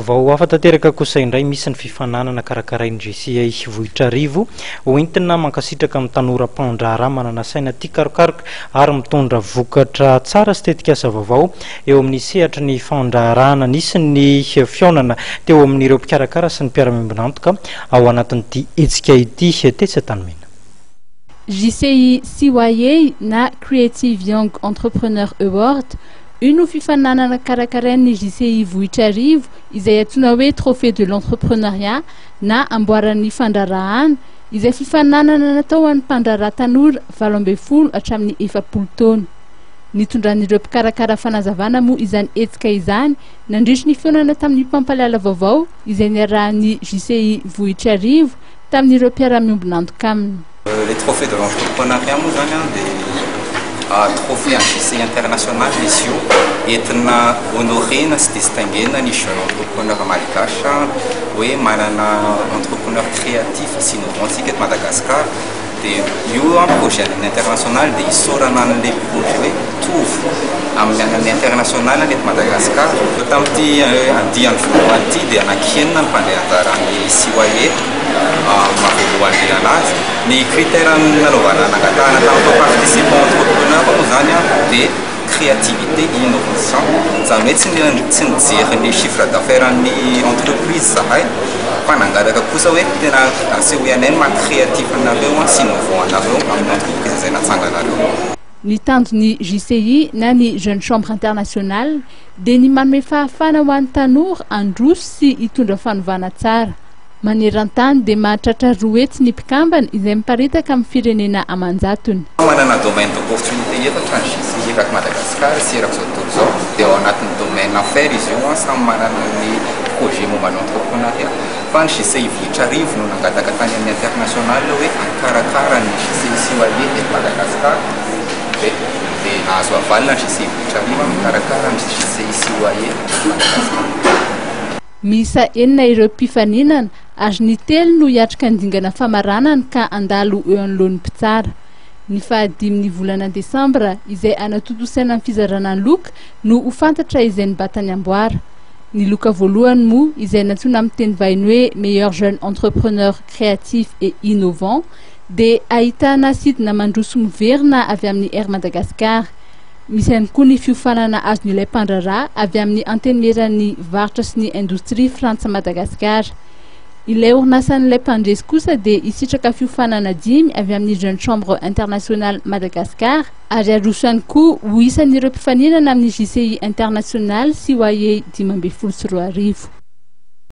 Vao hafa tanteraka kosa indray, misy ny fifaninanana karakarain'ny JCI Vohitrarivo hoentina mankasitraka amin'ny tanora mpandraharaha manana saina tia karokaroka ary mitondra vokatra tsara sy tetikasa vaovao eo amin'ny sehatry ny fandraharahana. Nisy ny fihaonana teo amin'ireo mpikarakara sy ny mpiara-miombon'antoka ao anatin'ity hetsika ity tetsy Antanimena. JCI CYA na Creative Young Entrepreneur Award io no fifaninanana karakarain'ny JCI Vohitrarivo izay antsoina hoe Trophée de l'entrepreneuriat na amboaran'ny fandraharahana, izay fifaninanana natao ho an'ny mpandraharaha tanora 18 hatramin'ny 40 taona. Nitondran'ireo mpikarakara fanazavana moa izany hetsika izany nandritry ny fihaonana tamin'ny mpampahalala vaovao izay niarahan'ny JCI Vohitrarivo tamin'ireo mpiara-miombon'antoka aminy. Le Trophée de l'entrepreneuriat moa zany dia trophée an'ny JCI international izy io, entina honorena sy distinguena ny jeune entrepreneur malgache, hoe manana entrepreneur créatif sy innovant tsika eto Madagascar. Dia io projet any amin'ny international dia isaorana an'le projet hoe mitovy amin'ny any amin'ny international ny eto Madagascar. Tamin'ity andiany voalohany ity dia anankienina ny mpandray anjara amin'ny CYA maha voalohany indrindra anazy. Ny critère nanaovana nangatahana tamin'ireo participant entrepreneur moa zany dia créativité, innovation, izany hoe tsy nijery ny chiffre d'affaires ny entreprise zahay fa nangataka kosa hoe tena asehoy anay ny maha créatif anareo sy innovant anareo amin'ny entreprise izay natsanganareo. Ny tanjon'ny JCI na ny Jeune Chambre Internationale dia ny manome fahafahana ho an'ny tanora handroso sy hitondra fanovana tsara. Maneran-tany dia mahatratra 200 ny mpikambana izay miparitaka amin'ny firenena aman-jatony. Manana domaine d'opportunité efatra ny JCI eraky Madagasikara sy erak'izao tontolo izao, dia ao anatin'ny domaine affaires izy io, samy manana ny projet momba ny entrepreneuriat, fa ny JCI Vohitrarivo no nangataka tany amin'ny international hoe hikarakara ny JCI CYA eto Madagasikara, dia nahazo avalona ny JCI Vohitrarivo mikarakara ny JCI CYA eto Madagasikara. Miisa enina ireo mpifaninana ary ny telo no hiatrika ny dingana famaranana ka handalo eo anoloan'ny mpitsara. Ny fahadimin'ny volana desambra izay hanatontosaina ny fizarana ny loka no ho fantatra izay nibata ny amboara. Ny loka voalohany moa izay nantsoina amin'ny teny vahiny hoe meilleur jeune entrepreneur créatif et innovant dia ahitana sidina mandroso miverina avy amin'ny Air Madagascar. Misy ihany koa ny fiofanana azon'ilay mpandraharaha avy amin'ny Antenimieran'ny varotra sy ny indostria Frantsa Madagasikara. Ilay orinasan'ilay mpandresy kosa dia hisitraka fiofanana dimy avy amin'ny Jeune Chambre Internationale Madagascar ary aroso ihany koa ho isan'ireo mpifaninana amin'ny JCI International CYA 2015.